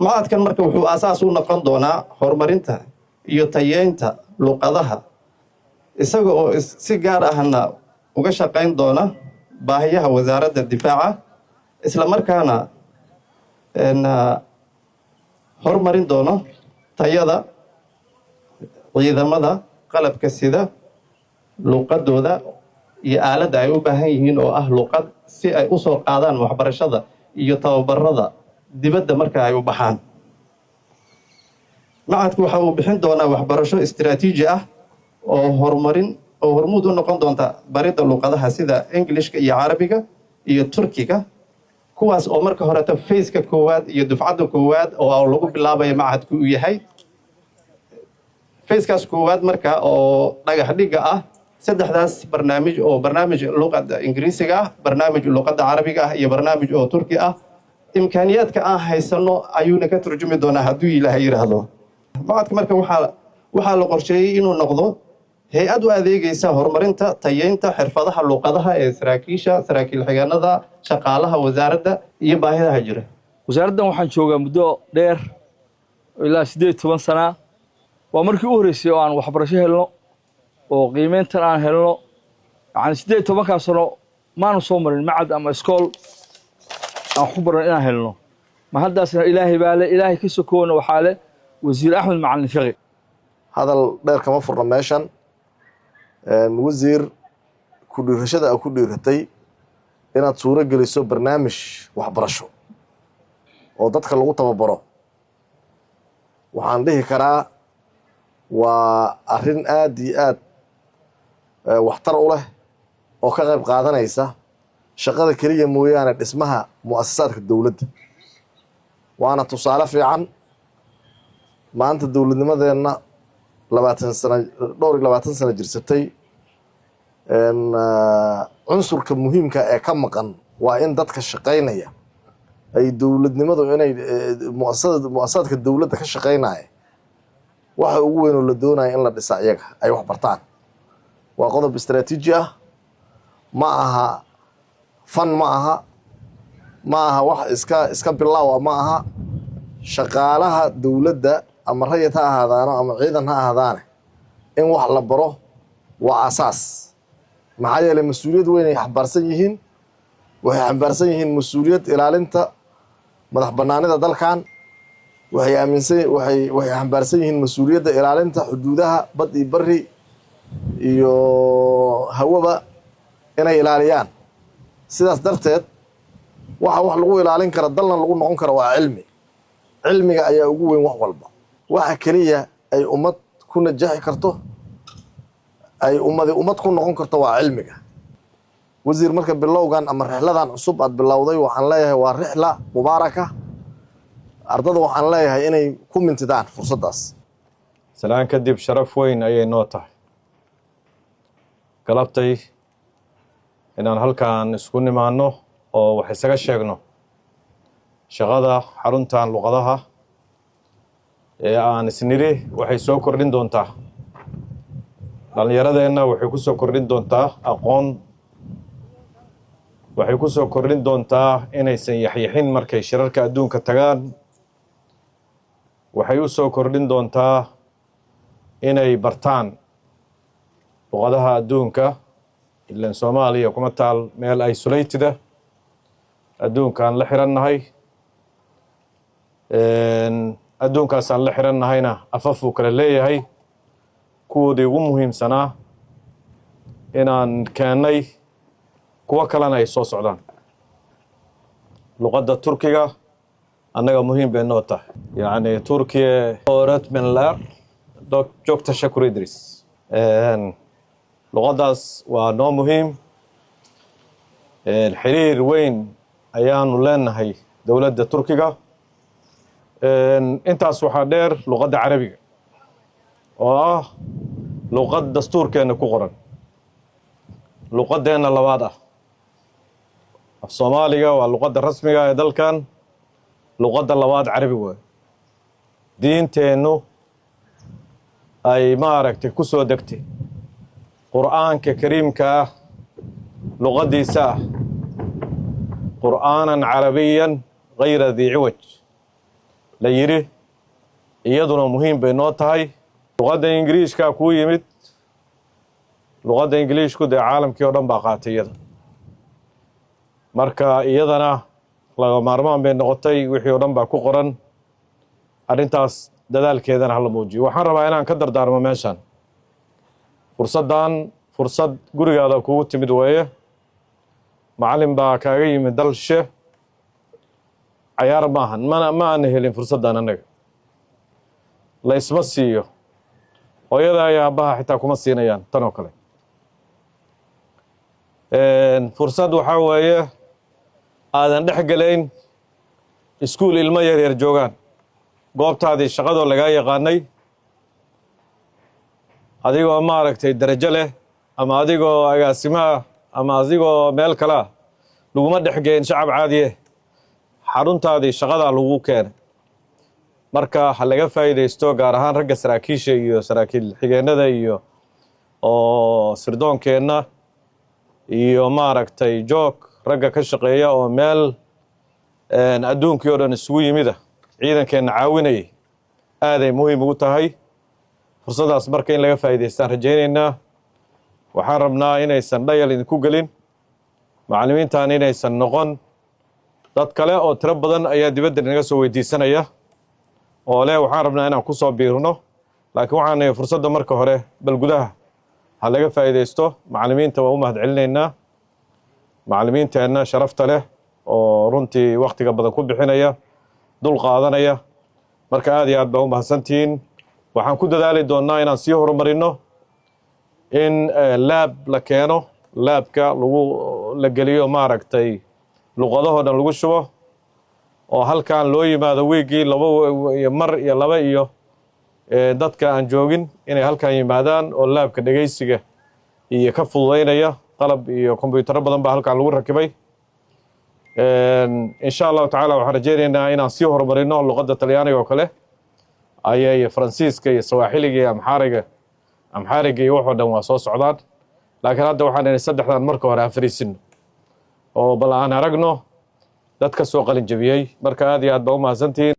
Machadkan marka wuxuu aasaas u noqon doonaa horumarinta iyo tayeynta luqadaha, isaga oo si gaar ahna uga shaqayn doona baahiyaha Wasaaradda Difaaca, isla markaana horumarin doono tayada ciidamada qalabka sida, luqadooda iyo aaladda ay u baahan yihiin oo ah luqad, si ay u soo qaadaan waxbarashada iyo tababarada dibadda marka ay u baxaan. Machadku waxa uu bixin doonaa waxbarasho istiraatiiji ah oo horumarin oo hormuud u noqon doonta baridda luqadaha sida Englishka iyo Carabiga iyo Turkiga, kuwaas oo marka horeeto phase-ka koowaad iyo dufcadda koowaad oo lagu bilaabayo machadku uu yahay phase-kaas koowaad marka oo dhagax dhigga ah saddexdaas barnaamij, oo barnaamij luqadda Ingiriisiga ah, barnaamij luqadda Carabiga ah iyo barnaamij oo Turki ah. Imkaaniyaadka aan haysano ayuuna ka turjumi doonaa, hadduu Ilaahay yidhaahdo. Machadka marka waxaa la qorsheeyey inuu noqdo hay'ad u adeegaysa horumarinta tayeynta xirfadaha luqadaha ee saraakiisha, saraakiil xigeenada, shaqaalaha wasaaradda iyo baahidaha jira. Wasaaraddan waxaan joogaa muddo dheer, ilaa 18 sana. Waa markii u horreysay oo aan waxbarasho helno oo qiimeyntan aan helno. Yani 18-kaa sano maanu soo marin machad ama iskool aan ku baran inaan helno. Ma haddaasna Ilaahay baa le, Ilaahay ka sokoona waxaa le Wasiir Axmed Macalin Fiqi. Hadal dheer kama furna meeshan. Wasiir, ku dhiirashada aa ku dhiiratay inaad suuro geliso barnaamij waxbarasho oo dadka lagu tababaro, waxaan dhihi karaa waa arrin aad iyo aad waxtar u leh oo ka qayb qaadanaysa shaqada keliya mooyaane dhismaha mu'asasaadka dowladda, waana tusaale fiican. Maanta dowladnimadeenna 20 sano, dhowr iyo 20 sano jirsatay, cunsurka muhiimka ee ka maqan waa in dadka shaqaynaya ay dowladnimadu inay muasasada muasasaadka dowladda ka shaqaynaya. Waxa ugu weyn oo la doonaya in la dhisa iyaga ay wax bartaan waa qodob istaraatiiji ah. Ma aha fan, ma aha, ma aha wax iska bilaaw ah, ma aha. Shaqaalaha dowladda, ama rayid ha ahaadaano ama ciidan ha ahaadaane, in wax la baro waa asaas. Maxaa yeelay, mas'uuliyad weyn ay xambaarsan yihiin. Waxay xambaarsan yihiin mas'uuliyad ilaalinta madax banaanida dalkan. Waxay aaminsan waxay xambaarsan yihiin mas'uuliyadda ilaalinta xuduudaha bad iyo bari iyo hawaba inay ilaaliyaan. Sidaas darteed, waxa wax lagu ilaalin kara, dalna lagu noqon karo, waa cilmi. Cilmiga ayaa ugu weyn wax walba. Waxa keliya ay ummad ku najaxi karto, ay ummadi ummad ku noqon karto, waa cilmiga. Wasiir, marka bilowgan ama rixladan cusub aad bilowday, waxaan leeyahay waa rixla mubaaraka. Ardada waxaan leeyahay inay ku mintidaan fursaddaas. Salaan kadib, sharaf weyn ayay noo tahay galabtay inaan halkan isku nimaanno oo wax isaga sheegno shaqada xaruntan luqadaha ee aan isnidhi waxay soo kordhin doontaa dhallinyaradeenna, waxay ku soo kordhin doontaa aqoon, waxay ku soo kordhin doontaa inaysan yaxyaxin markay shirarka adduunka tagaan, waxay u soo kordhin doontaa inay bartaan luqadaha adduunka. Ilan Soomaaliya kuma taal meel isolated ah, adduunkaan la xirannahay. Adduunkaasaan la xirannahayna afafuu kale leeyahay. Kuwoodii ugu muhiimsanaa inaan keennay, kuwo kalena ay soo socdaan. Luqadda Turkiga annaga muhiim bay noo tahay. Yacni Türkiye öğretmenler çok teşekkür ederiz. Luqaddaas waa noo muhiim. Xiriir weyn ayaanu leenahay dowladda Turkiga. Intaas waxaa dheer luqadda Carabiga oo ah luqad dastuurkeenna ku qoran, luqaddeenna labaad ah. Af Soomaaliga waa luqadda rasmiga ee dalkan, luqadda labaad Carabi waay. Diinteennu ay maaragtay ku soo degtay, Qur'aanka Kariimka ah luqaddiisa ah, قرآنا عربيا غير ذي عوج. La yidhi iyaduna muhiim bay noo tahay. Luqadda Ingiriishkaa kuu yimid. Luqadda Ingiliishku dee caalamkii oo dhan baa qaatay iyada. Marka iyadana laga maarmaan bay noqotay, wixii oo dhan baa ku qoran. Arrintaas dadaalkeedana hala muujiyo. Waxaan rabaa inaan ka dardaarmo meeshan. Fursaddan fursad gurigaada kugu timid weeye. Macallin baa kaaga yimid dal shishe, cayaar maahan. Mana ma aana helin fursaddan annaga, la isma siiyo. Hooyada iyo aabbaha xitaa kuma siinayaan tan oo kale. Fursad waxaa weeye aadan dhex gelayn iskuul ilmo yar yar joogaan, goobtaadii shaqadoo lagaa yaqaanay, adigoo maaragtay darajo leh ama adigoo agaasimaha ama adigoo meel kalea, laguma dhex geyn shacab caadiye. Xaruntaadii shaqadaa lagu keenay. Marka ha laga faa'iidaysto, gaar ahaan ragga saraakiisha iyo saraakiil xigeennada iyo oo sirdoonkeenna iyo maaragtay joog ragga ka shaqeeya oo meel adduunkii oo dhan isugu yimida ciidankeenna caawinayay. Aaday muhiim ugu tahay fursaddaas. Marka in laga faa'iidaystaan rajaynaynaa. Waxaan rabnaa inaysan dhayal idinku gelin macallimiintan, inaysan noqon. Dad kale oo tiro badan ayaa dibadda inaga soo weydiisanaya oo leh waxaan rabnaa inaan ku soo biirno, laakiin waxaan nahay fursadda marka hore bal gudaha ha laga faa'iidaysto. Macallimiinta waa u mahad celinaynaa, macallimiinteenna sharafta leh oo runtii wakhtiga badan ku bixinaya, dul qaadanaya. Marka aad iyo aad baa u mahadsantihiin. Waxaan ku dadaali doonnaa inaan sii horumarino, in lab la keeno, labka lagu la geliyo maaragtay luqadahoo dhan lagu shubo, oo halkan loo yimaado wiiggii laba iyo mar iyo laba iyo dadka aan joogin inay halkan yimaadaan oo labka dhegaysiga iyo ka fududaynaya. Qalab iyo kombyutaro badan baa halkan lagu rakibay. Insha Allahu tacala waxaan rajaynaynaa inaan sii horumarino luqadda Talyaaniga oo kale ayay, Faransiiska iyo Sawaaxiliga iyo Amxaariga, Amxaariga iyo waxoo dhan waa soo socdaan. Laakiin hadda waxaan inay saddexdan marka hore aan fariisino oo bal aan aragno dad ka soo qalin jabiyey. Marka aad iyo aad baa u mahadsantihiin.